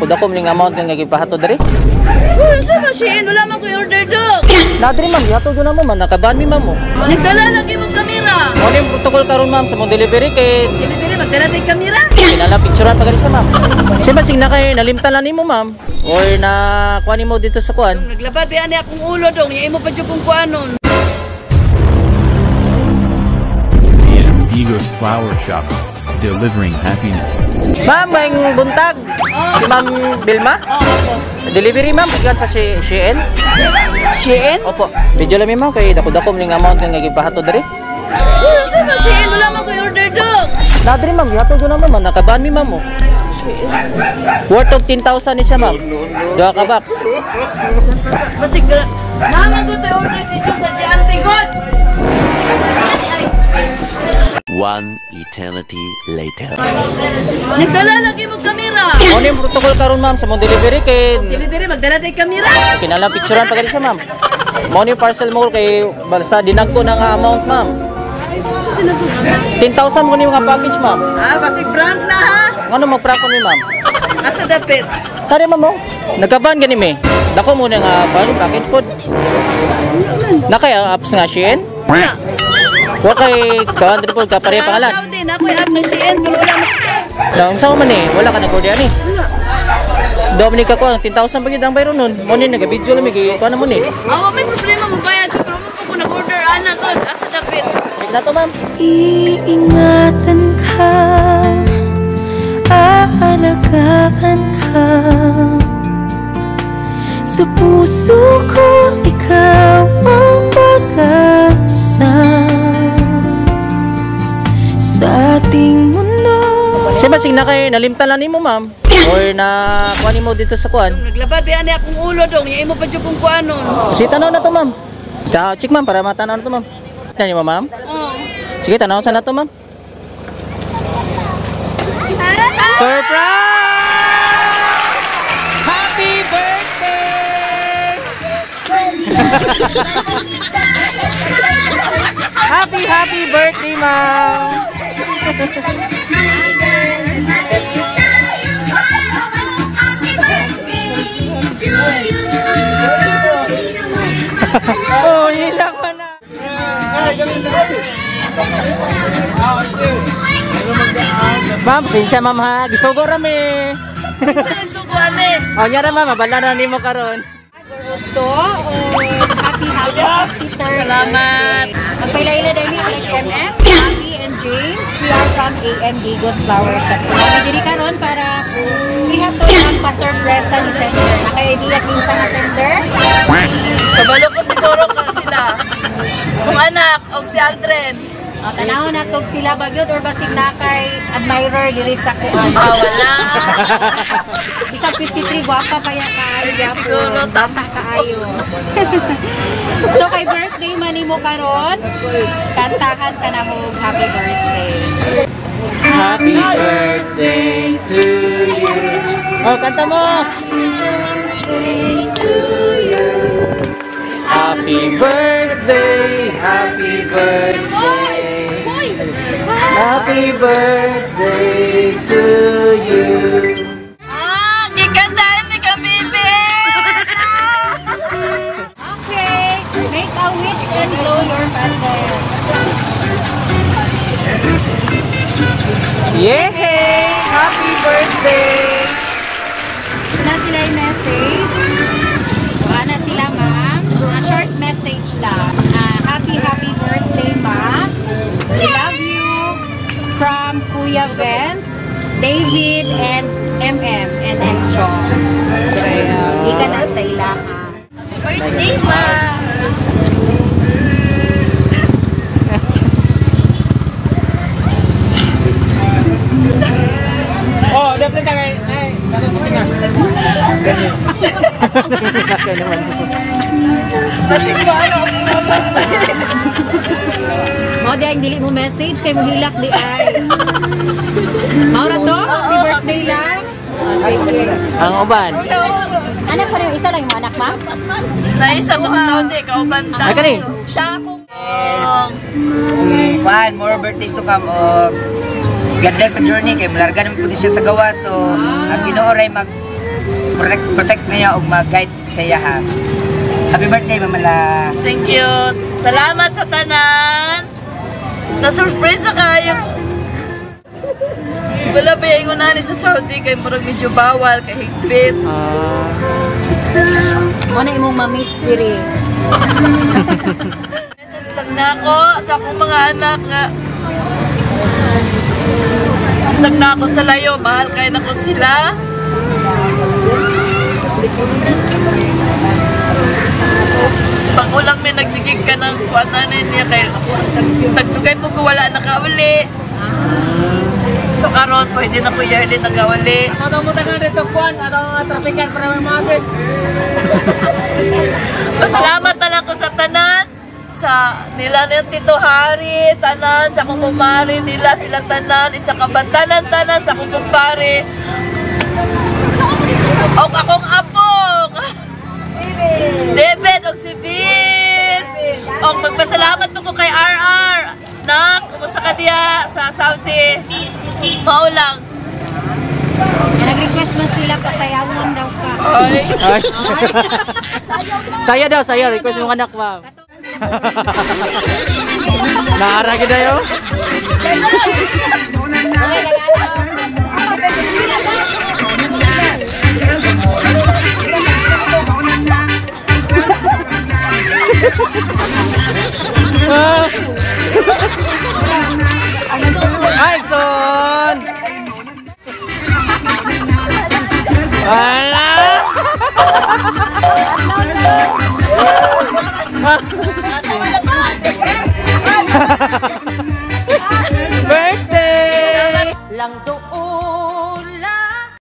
Dako ning amount nga gipahatod diri. Uy, unsa ba Shein? Wala man ko'y order dok. Na diri, ma'am, gihatod ko na mo man, nakaban mi, ma'am, oh. Nagdala lagi mo kamera. Mo ni protocol karon, ma'am, sa mong delivery kay Dili, magdala tay kamera. Kinala picturean pa gali siya, ma'am. Siya ba sing na kay nalimtan lang nimo, ma'am, or na kuan nimo dito sa kuan? Naglabad ba ani akong ulo dong, imo pa jud kong kuanon. AM Vigos Flower Shop, delivering happiness. Ma'am, may buntag. Si Ma'am Vilma? Oo, ako. Delivery, ma'am, gikan sa Shein. Shein? Opo. Video lang mi, ma'am, kay dako-dako ning amount nga gipahatod diri. Uy, unsa ba Shein? Wala man ko'y order dok. Na diri, ma'am, gihatod ko na mo man, nakaban mi, ma'am, oh. Worth of 10,000 ni siya, ma'am. Duha ka box. Basig ka. Naman ko to'y order si Jun sa Giante God. One eternity later. Nagdala lagi mo kamera. Mo ni protocol karon, ma'am, sa mong delivery kay Dili, magdala tay kamera. Kinala picturean pa gali siya, ma'am. Mo ni parcel mo kay basta dinagko na nga amount, ma'am. 10,000 mo ni mga package, ma'am. Ah, basig prank na ha. Ngano magprank ko ni ma'am? Asa dapit? Kari, ma'am, oh. Nagkaban gani mi. Dako mo na nga package pod. Nakay ang apps nga Shein? Wala. Wa kay kawan diri pod ka pareha pangalan. Sa Saudi na ako'y app ng Shein pero wala man. Na unsa man eh, wala ka nag-order ani. Dominic ako ang 10,000 pa gyud ang bayron nun. Mo ni naga-video lang mi kay kuan na mo ni. Ah, may problema mo bayad ko pero mo pa ko nag-order ana god. Asa dapit? Check na to, ma'am. Iingatan ka, aalagaan ka. Sa puso ko, ikaw ang pag-asa. Sa ating mundo. Siya ba sing na kay nalimtan lang nimo, ma'am, or na kuan nimo dito sa kuan? Naglabad ba ani akong ulo dong, imo pa jud kong kuanon. Sige, tanaw na to, ma'am. Ta check, ma'am, para matanaw na to, ma'am. Tanaw mo, ma'am? Oo. Sige, tanaw sa na to, ma'am. Surprise! Happy birthday! Happy, happy birthday, ma'am! Oh, hilak pa na. Ma'am, sinsya, ma'am, ha. Gisugo rami. Sugo ane. Oh, nya ra, ma'am, mabala na nimo karon. To, o happy happy 53rd. Salamat. Magpailaila din ni SMM, Abby and James. We are from AM Digos Flower Shop. So, kami diri karon para ihatod ang pa-surpresa ni sender. Naka-idea kinsa nga sender? Kabalo ko siguro ka sila. Kung anak og si Aldrin. O, tanaw na tog sila bagyod or basig na kay admirer diri sa kuan. Ah, wala. Bisag 53, gwapa pa ya kaayo gyapon. Siguro, Bata kaayo. So kay birthday man nimo karon, kantahan ka na mo happy birthday. Happy birthday to you. Oh, kanta mo. Happy birthday, happy birthday. Happy birthday to you. Ah, gikantahan ni kami, baby. Okay, make a wish and blow your candle. Yay! Happy birthday! Na sila yung message. Wala na sila, ma'am. A short message lang. Ah, happy, happy birthday, ma'am. We love you. From Kuya Vance, David, and MM, and Encho. So, ika na sa ilaha. Birthday, ma. Oh, definitely kay ay, dalo sa Pinas. Basig ba ano? Mao di ay dili mo message kay mohilak di ay. Mao ra to, happy birthday lang. Sige. Ang uban. Anak pa rin, isa lang yung anak, ma'am? Naisa ko sa Saudi, kauban ta. Ay, kani. Siya akong Kuan, more birthdays to come og God bless sa journey kay malarga naman pud siya sa gawa, so ang Ginoo ray mag Protect, protect niya og mag-guide sa iya ha. Happy birthday, Mama La. Thank you. Salamat sa tanan. Na-surprise na kayo. Wala ba yung nani sa Saudi kay murag medyo bawal kay higpit. Mo na imong mamiss diri. Message lang na ako sa akong mga anak nga isang na ako sa layo, mahal kayo na ko sila. Pangulang may nagsigig ka ng kuwatanin niya kay tagdugay po ko wala nakauli. So karon pwede na ko yearly nagauli. Ato mo tagang dito kuan, ato nga trapikan para may mga Pasalamat na lang ko sa tanan sa nila ni Tito Harry, tanan sa akong kumari nila sila tanan, isa ka ba tanan tanan sa akong kumpare. Og akong apong. David og si Vince. Og magpasalamat po ko kay RR. Nak, kumusta ka diya sa Saudi? Mao lang. Nag-request man sila pasayawon daw ka. Ay. Ay. Saya daw, saya. Request mong anak, ma'am. Naara gid ayo. Ay, son! Wala!